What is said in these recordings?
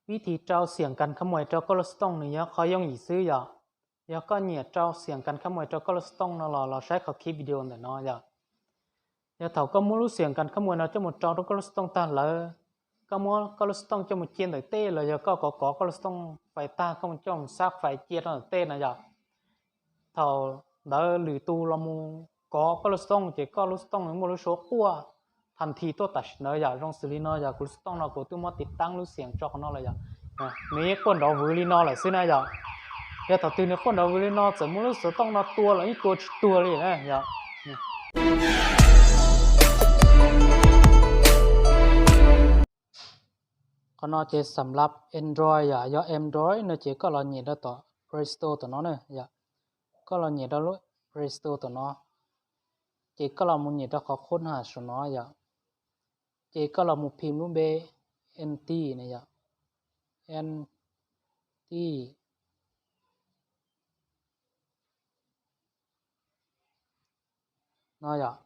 Vib thib rau xiam kas khab muas rau koj lub xov tooj nws yog qhov yooj yim xwb yom. Yog koj nyiam rau xiam kas khab muas rau koj lub xov tooj no los los saib qhov clip video ntawm no yom. Yog thaum koj muab lub xiam kas khab muas no coj mus rau rau koj lub xov tooj tag lawm, koj muab koj lub xov tooj coj mus cia ntawm tej los yog koj kov kov koj lub xov tooj fais tag koj mus coj mus xab fais cia rau ntawm tej no yom. Thaum ntawd lwm tus los mus kov koj lub xov tooj ces koj lub xov tooj nws muaj lub suab quaj thas this tuaj tam sim ntawd yom. Zoo xws li no yog kuv lub xov tooj no kuv twb muab tiv taab lub xiam tso qhov no lawm yom. Nws yeej quaj nrov vwv li no lawm xwb na yom. Yog thaum twg nws quaj nrov vwv li no txawm muab lub xov tooj no tua los yeej tua tsis tuag li na yom. Qhov no ces xam lab Android yom, yog Android no ces koj los nyem rau tom Play Store tom no na yom. Koj los nyem rau lub Play Store tom no, ces koj los mus nyem rau qhov qhub has saum no yom. Ces koj los mus phim lub npe N T na yom, N T no yom.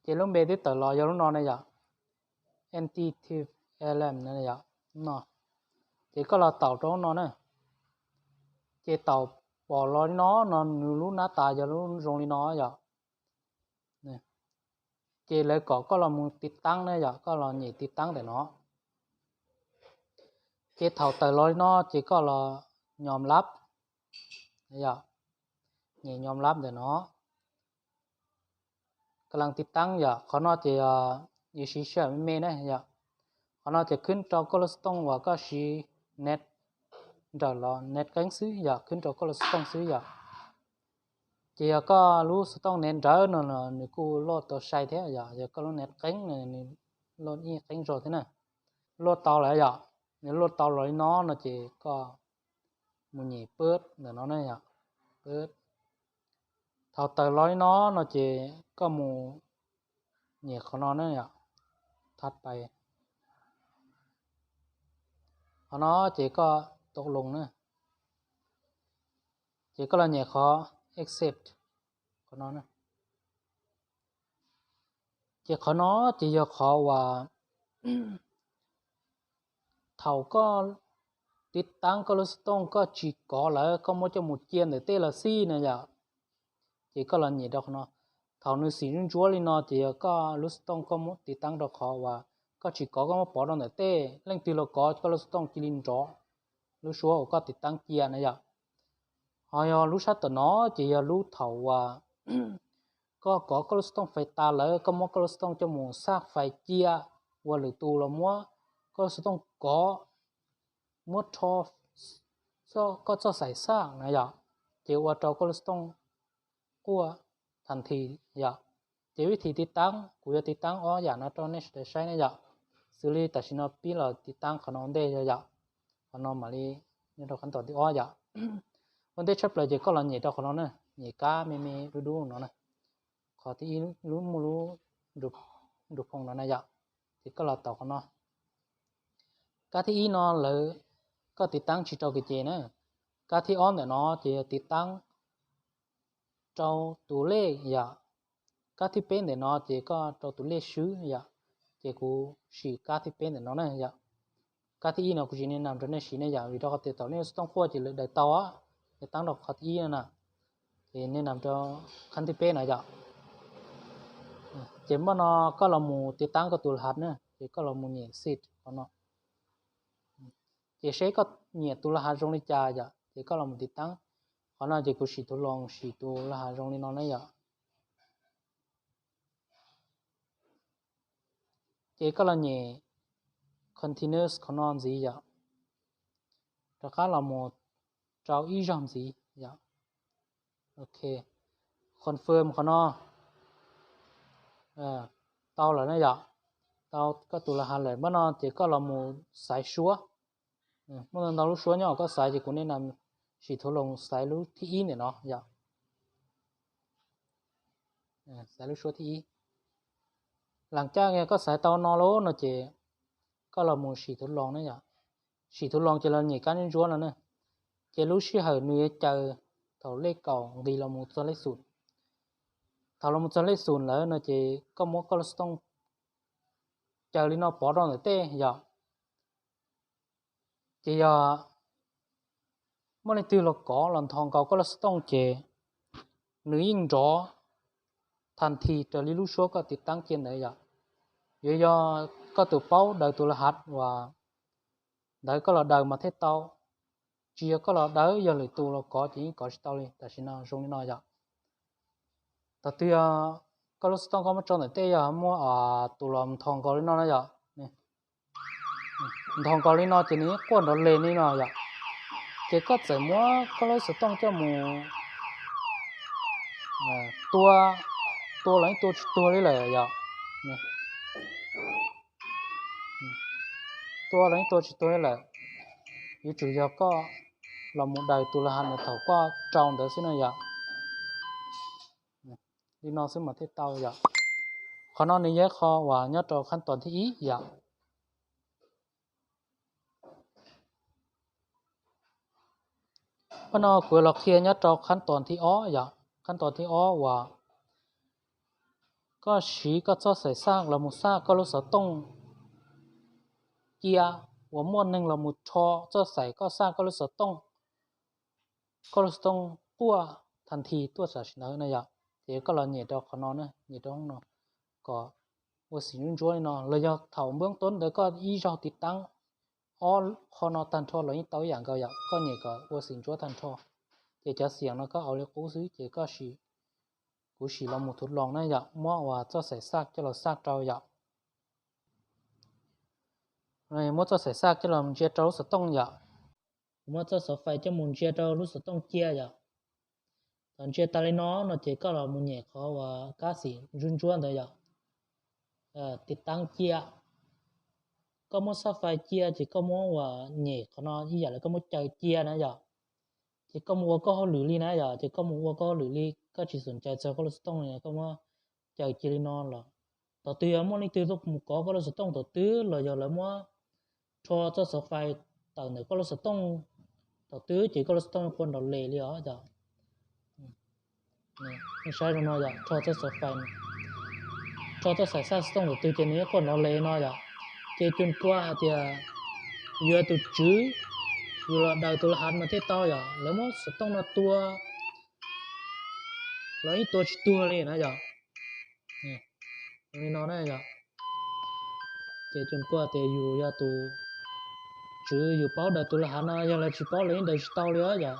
Ces lub npe twb tawm los yog lub no na yom, N T T L M no yom, no. Ces koj los taum rau lub no na, ces taum pom los li no, no nws lub nab tas yog lub zoo li no yom. Ces lawv kom koj los mus tiv taab na yom, koj los nyem tiv taab ntawm no. Ces thaum tawm los li no ces koj los nyom lab, nyem nyom lab ntawm no. Kab las tiv taab yom, qhov no ces yus siv sij hawm me me na yom. Qhov no ces khwb rau koj lub xov tooj uas koj siv net nrawm los net qeeb xwb yom, khwb rau koj lub xov tooj xwb yom. Ces yog koj lub xov tooj net nrawm no nws kuj luaj tau sai thiab yom, yog koj lub net qeeb no nws luaj ib qeeb zog thiab na. Luaj tau lawm yom, nws luaj tau los li no no ces koj mus nyem pab ntawm no na yom, pab. Thaum tawm los li no no ces koj mus nyem qhov no na yom, thab pais. Qhov no ces koj tau loo na, ces koj los nyem qhov accept qhov no na. Ces qhov no ces yog qhov uas thaum koj tiv taab koj lub xov tooj koj tsis kov lawm koj muab coj mus cia ntawm tej los xij na yom, ces koj los nyem rau qhov no. Thaum nws xim ntsuab ntsuab li no ces yog koj lub xov tooj koj muab tiv taab rau qhov uas koj tsis kov koj muab pov rau ntawm tej, leej twg los kov koj lub xov tooj cia li nrov lub suab uas koj tiv taab cia na yom. Ho yog lub sab tom no ces yog lub thaum uas koj kov koj lub xov tooj fais tas lawm koj muab koj lub xov tooj coj mus xaj fais cia ua lwm tus los muab koj lub xov tooj kov, muab rho koj txoj xaim xaj na yom, ces ua rau koj lub xov tooj quaj thas this yom. Ces vib thim tiv taab kuv yuav tiv taab ob yam no rau nej sawv daws saib na yom. Xws li tam sim no pib los tiv taab qhov no ua ntej yog yom, qhov no mam li nyob rau qhov ntawm thib ob yom. Ua ntej tshaj plaws ces koj los nyem rau qhov no na, nyem kab me me dub dub no na. Qhov thib ib lub muaj lub nru phoom no na yom, ces koj los taus qhov no. Kab thib ib no lawv koj tiv taab tsis rau kev ces na. Kab thib ob ntawm no ces yog tiv taab rau tus lej yom. Kab thib peb ntawm no ces koj rau tus lej swb yom. Ces kuv sim kab thib peb ntawm no na yom. Kab thib ib no kuv tsis niaj nam rau nej siv ne yom, vim rau qhov tias thaum nej xov tooj quaj ces lawv daws tau, ces taab rau qhov thib ib no na, ces niaj nam rau kab thib peb no yom. Ces npaj no koj los mus tiv taab koj tus laj has na, ces koj los mus nyem xij qhov no. Ces seb koj nyiam tus laj has zoo li cas yom, ces koj los mus tiv taab. Qhov no ces kuv sim tus loos sim tus laj has zoo li no na yom. Ces koj los nyem continuous qhov no ntxiv yom. Rov qab los mus rau ib zaug ntxiv yom. Ok, confirm qhov no tau lawm na yom. Tau koj tus laj has lawm, npaj no ces koj los mus xaiv suab. Muaj ntau ntau lub suab nyob koj xaiv ces kuv niaj nam sim tus loos xaiv lub thib ib ntawm no yom. Xaiv lub suab thib ib. Las caj koj xaiv tau no lawm no ces koj los mus sim tus loos na yom. Sim tus loos ces los nyem kab ntsuab ntsuab no na. Ces lub sij hawm nws yuav caw thaum lej kaum nqis los mus txog lej xum. Thaum los mus txog lej xum lawm no ces koj muab koj lub xov tooj caw li no pov rau ntawm tej yom. Ces yog muaj leej twg los kov los nthos nkaus koj lub xov tooj ces nws yeej nrov thas this raws li lub suab koj tiv taab cia ntawd yom. Yuav yog koj tus paub daws tus la hav uas ntawd koj los daws mas thiaj tau, tsis yog koj los daws yog lwm tus los kov ces yeej kov tsis tau li. Tam sim no zoo li no yom. Thaum twg koj lub xov tooj koj muab tso ntawm tej yog muaj tus los nthos nkaus li no na yom. Nthos nkaus li no ces nws yeej quaj nrov leg li no yom. Ces koj txawm muab koj lub xov tooj coj mus tua, tua los yeej tua tsis tuag li lawm yom. Tua los yeej tua tsis tuag li lawm. Yuav tsum yog koj los mus daws tus la hav ntawd thaum koj rau ntawd xwb no yom. Li no xwb mas thiaj tau yom. Qhov no nws yog qhov uas nyob rau khab toos thib ib yom. Qhov no kuv los qhia nyob rau khab toos thib ob yom. Khab toos thib ob uas koj siv koj txoj xaim xaj los mus xaj koj lub xov tooj cia, uas muaj neeg los mus rho txoj xaim koj xaj koj lub xov tooj, koj lub xov tooj quaj thas this tuaj tam sim ntawd na yom. Ces koj los nyem rau qhov no, nyem rau hoob no kom ua xim ntsuab ntsuab li no, los yog thaum npoob toob ntawd koj ib zaug tiv taab ob qho no tag nrho los yeej tau ib yam nkaus yom. Koj nyem kom ua xim ntsuab tag nrho. Ces cov xiam no koj ua li qub xwb ces koj sim, kuv sim los mus thuv loos na yom, muab uas txoj xaim xaj coj los xaj rau yom. Muab txoj xaim xaj coj los ntsia rau lub xov tooj yom. Kuv muab txoj xov fais coj mus ntsia rau lub xov tooj cia yom. Thaum ntsia tas li no no ces koj los mus nyem qhov uas kab xim ntsuab ntsuab ntawd yom, tiv taab cia. Koj muab xaj fais cia ces koj muab uas nyem qhov no ib yam li koj muab caws cia na yom. Ces koj mus ua koj hauj lwm li na yom, ces koj mus ua koj hauj lwm li, koj tsis xum cais txog koj lub xov tooj li, koj muab caws cia li no los. Thaum twg yog muaj leej twg tuaj mus kov koj lub xov tooj thaum twg los yog lawv muab rho txoj xov fais tawm ntawm koj lub xov tooj thaum twg ces koj lub xov tooj quaj nrov leg li os yom. Saib zoo no yom, rho txoj xov fais, rho txoj xaim xaj xov tooj thaum twg ces nws yeej quaj nrov leg no yom. Ces cuag kua hais tias yuav tus tswv, yus los daws tus la hav mas thiaj tau yom, lawv muab xov tooj no tua los yeej tua tsis tuag li na yom. Li no na yom. Ces cuag kua tias yus yog tus tswv, yus paub daws tus la hav no, yog lawv tsis paub lawv yeej daws tsis tau li os yom.